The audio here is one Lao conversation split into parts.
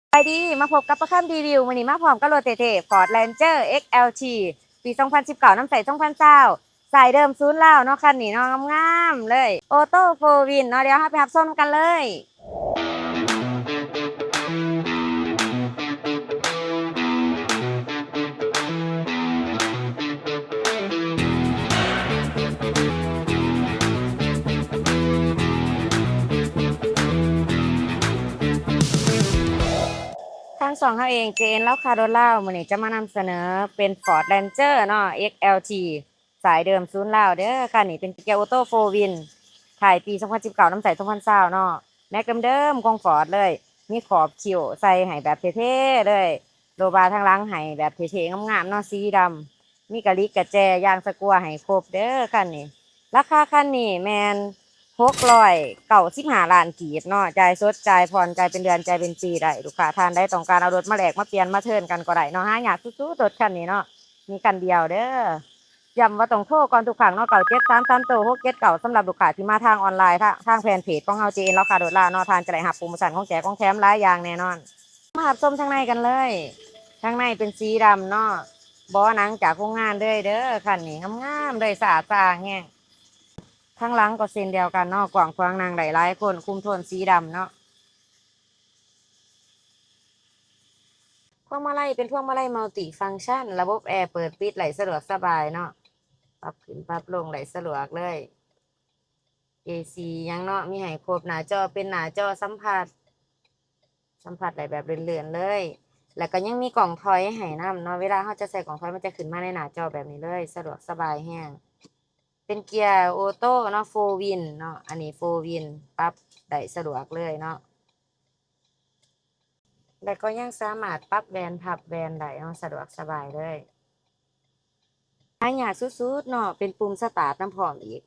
ສະບາຍດີ ມາພົບກັບປະຄຳຣີວິວ ມື້ນີ້ມາພ້ອມກັບລົດເທ່ໆ Ford Ranger ເອັກແອລທີ ປີສອງພັນສິບເກົ້າ ນຳໃຊ້ສອງພັນຊາວ ສາຍເດີມສູນລາວເນາະ ຄັນນີ້ເນາະ ງາມໆເລີຍ Auto Four Wheel ເນາະ ດຽວເຮົາໄປຮັບຊົມນຳກັນເລີຍ. ທາງຊ່ອງເຮົາເອງ ເຈເອັນ ລາວຄ້າລົດລາວ ມື້ນີ້ຈະມານຳສະເໜີເປັນ Ford Ranger ເນາະ ເອັກແອລທີ ສາຍເດີມສູນລາວເດີ ຄັນນີ້ເປັນເກຍໂອໂຕ້ ໂຟ ວິນ ທ້າຍປີສອງພັນສິບເກົ້າ ນຳໃຊ້ສອງພັນຊາວເນາະ ແມັກເດີມໆຂອງ Ford ເລີຍ ມີຂອບຄິ້ວໃສ່ໃຫ້ແບບເທ່ໆເລີຍ ໂລບາທາງຫຼັງໃຫ້ແບບເທ່ໆງາມໆເນາະ ສີດຳ ມີກະລິກກະແຈ ຢາງສະກົວໃຫ້ຄົບເດີຄັນນີ້ ລາຄາຄັນນີ້ແມ່ນຫົກຮ້ອຍເກົ້າສິບຫ້າລ້ານກີບເນາະ ຈ່າຍສົດ ຈ່າຍຜ່ອນ ຈ່າຍເປັນເດືອນ ຈ່າຍເປັນປີໄດ້ ລູກຄ້າທ່ານໃດຕ້ອງການເອົາລົດມາແລກມາປ່ຽນມາເທີນກັນກໍໄດ້ເນາະ ຫາຍາກສຸດໆລົດຄັນນີ້ເນາະ ມີຄັນດຽວເດີ ຢ້ຳວ່າຕ້ອງໂທກ່ອນທຸກຄັ້ງເນາະ ເກົ້າເຈັດສາມສາມໂຕ ຫົກເຈັດເກົ້າ ສຳລັບລູກຄ້າທີ່ມາທາງອອນລາຍ ທາງ ທາງແຟນເພຈຂອງເຮົາ ເຈເອັນ ລາວຄ້າລົດລາວເນາະ ທ່ານຈະໄດ້ຮັບໂປຣໂມຊັນຂອງແຈກຂອງແຖມຫຼາຍຢ່າງແນ່ນອນ. ມາຮັບຊົມທາງໃນກັນເລີຍ ທາງໃນເປັນສີດຳເນາະ ເບາະໜັງຈາກໂຮງງານເລີຍເດີ ຄັນນີ້ງາມໆເລີຍ ສະອາດສະອ້າງແຮງ ທາງຫຼັງກໍເຊັ່ນດຽວກັນເນາະ ກວ້າງຂວາງ ນັ່ງໄດ້ຫຼາຍຄົນ ຄຸມໂທນສີດຳເນາະ. ພວງມາໄລເປັນພວງມາໄລມັລຕິຟັງຊັນ ລະບົບແອເປີດປິດໄດ້ສະດວກສະບາຍເນາະ ປັບຂຶ້ນປັບລົງໄດ້ສະດວກເລີຍ ເອຊີຫຍັງເນາະ ມີໃຫ້ຄົບ ໜ້າຈໍເປັນໜ້າຈໍສຳຜັດ ສຳຜັດໄດ້ແບບເລື່ອນໆເລີຍ ແລ້ວກໍຍັງມີກ້ອງຖອຍໃຫ້ນຳເນາະ ເວລາເຮົາຈະໃສ່ກ້ອງຖອຍ ມັນຈະຂຶ້ນມາໃນໜ້າຈໍແບບນີ້ເລີຍ ສະດວກສະບາຍແຮງ ເປັນເກຍໂອໂຕ້ເນາະ ໂຟ ວິນເນາະ ອັນນີ້ ໂຟ ວິນ ປັບໄດ້ສະດວກເລີຍເນາະ ແລ້ວກໍຍັງສາມາດປັບແວ່ນພັບແວ່ນໄດ້ເນາະ ສະດວກສະບາຍເລີຍ ຫາຍາກສຸດໆເນາະ ເປັນປຸ່ມສະຕາດນຳພ້ອມອີກ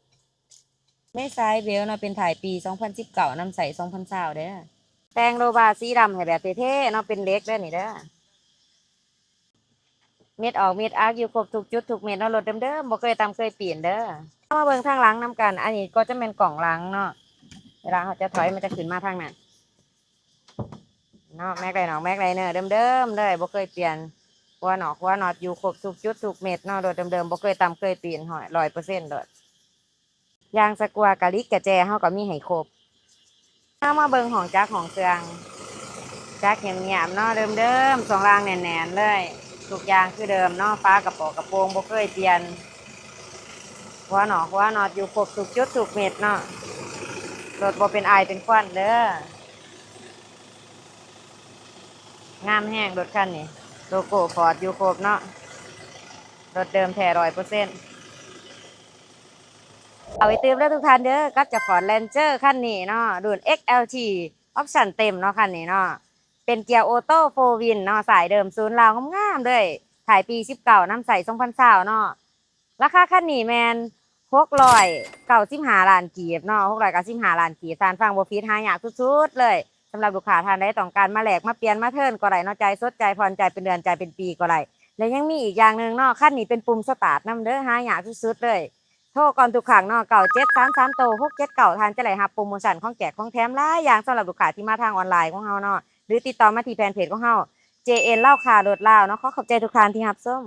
ເມສາຍເບວເນາະ ເປັນທ້າຍປີສອງພັນສິບເກົ້າ ນຳໃຊ້ສອງພັນຊາວເດີ ແຕ່ງໂລບາສີດຳໃຫ້ແບບເທ່ໆເນາະ ເປັນເຫຼັກເດີນີ້ເດີ ເມັດອອກເມັດອັກຢູ່ຄົບທຸກຈຸດທຸກເມັດເນາະ ລົດເດີມໆ ບໍ່ເຄີຍຕຳເຄີຍປີ້ນເດີ ເຮົາມາເບິ່ງທາງຫຼັງນຳກັນ ອັນນີ້ກໍຈະແມ່ນກ້ອງຫຼັງເນາະ ເວລາເຮົາຈະຖອຍ ມັນຈະຂຶ້ນມາທາງນັ້ນເນາະ ແມັກໄດນອກ ແມັກໄດເນີ ເດີມໆເລີຍ ບໍ່ເຄີຍປ່ຽນ ຫົວນອກຫົວນັອດຢູ່ຄົບທຸກຈຸດທຸກເມັດເນາະ ລົດເດີມໆ ບໍ່ເຄີຍຕຳເຄີຍປີ້ນ ຮ້ອຍເປີເຊັນໂລດ. ຢາງສະກົວກະລິກກະແຈເຮົາກໍມີໃຫ້ຄົບ ເຮົາມາເບິ່ງຫ້ອງຈັກຫ້ອງເຄື່ອງ ຈັກແໜ້ມໆເນາະ ເດີມໆ ຊ່ວງລ່າງແໜ້ນໆເລີຍ ທຸກຢ່າງຄືເດີມເນາະ ຝາກະປອກກະໂປງບໍ່ເຄີຍປ່ຽນ ຫົວນອກຫົວນັອດຢູ່ຄົບທຸກຈຸດທຸກເມັດເນາະ ລົດບໍ່ເປັນອາຍເປັນຄວັນເດີ ງາມແຮງລົດຄັນນີ້ ໂລໂກ້ຟອດຢູ່ຄົບເນາະ ລົດເດີມແທ້ຮ້ອຍເປີເຊັນ. ເອົາໄປຕື່ມເດີທຸກທ່ານເດີ ກັບເຈົ້າຂອງ Ranger ຄັນນີ້ເນາະ ລຸ້ນ XLT ອອບຊັນເຕັມເນາະ ຄັນນີ້ເນາະ ເປັນເກຍໂອໂຕ້ ໂຟ ວິນເນາະ ສາຍເດີມສູນລາວ ງາມໆເລີຍ ທ້າຍປີສິບເກົ້າ ນຳໃຊ້ສອງພັນຊາວເນາະ ລາຄາຄັນນີ້ແມ່ນຫົກຮ້ອຍເກົ້າສິບຫ້າລ້ານກີບເນາະ ຫົກຮ້ອຍເກົ້າສິບຫ້າລ້ານກີບ ທ່ານຟັງບໍ່ຜິດ ຫາຍາກສຸດໆເລີຍ ສຳລັບລູກຄ້າທ່ານໃດຕ້ອງການມາແລກ ມາປ່ຽນ ມາເທີນກໍໄດ້ເນາະ ຈ່າຍສົດ ຈ່າຍຜ່ອນ ຈ່າຍເປັນເດືອນ ຈ່າຍເປັນປີກໍໄດ້ ແລະຍັງມີອີກຢ່າງໜຶ່ງເນາະ ຄັນນີ້ເປັນປຸ່ມສະຕາດນຳເດີ ຫາຍາກສຸດໆເລີຍ ໂທກ່ອນທຸກຄັ້ງເນາະ ເກົ້າເຈັດສາມສາມໂຕ ຫົກເຈັດເກົ້າ ທ່ານຈະໄດ້ຮັບໂປຣໂມຊັນຂອງແຈກຂອງແຖມຫຼາຍຢ່າງ ສຳລັບລູກຄ້າທີ່ມາທາງອອນລາຍຂອງເຮົາເນາະ ຫຼືຕິດຕໍ່ມາທີ່ແຟນເພຈຂອງເຮົາ ເຈເອັນ ລາວຄ້າລົດລາວເນາະ ຂໍຂອບໃຈທຸກທ່ານທີ່ຮັບຊົມ.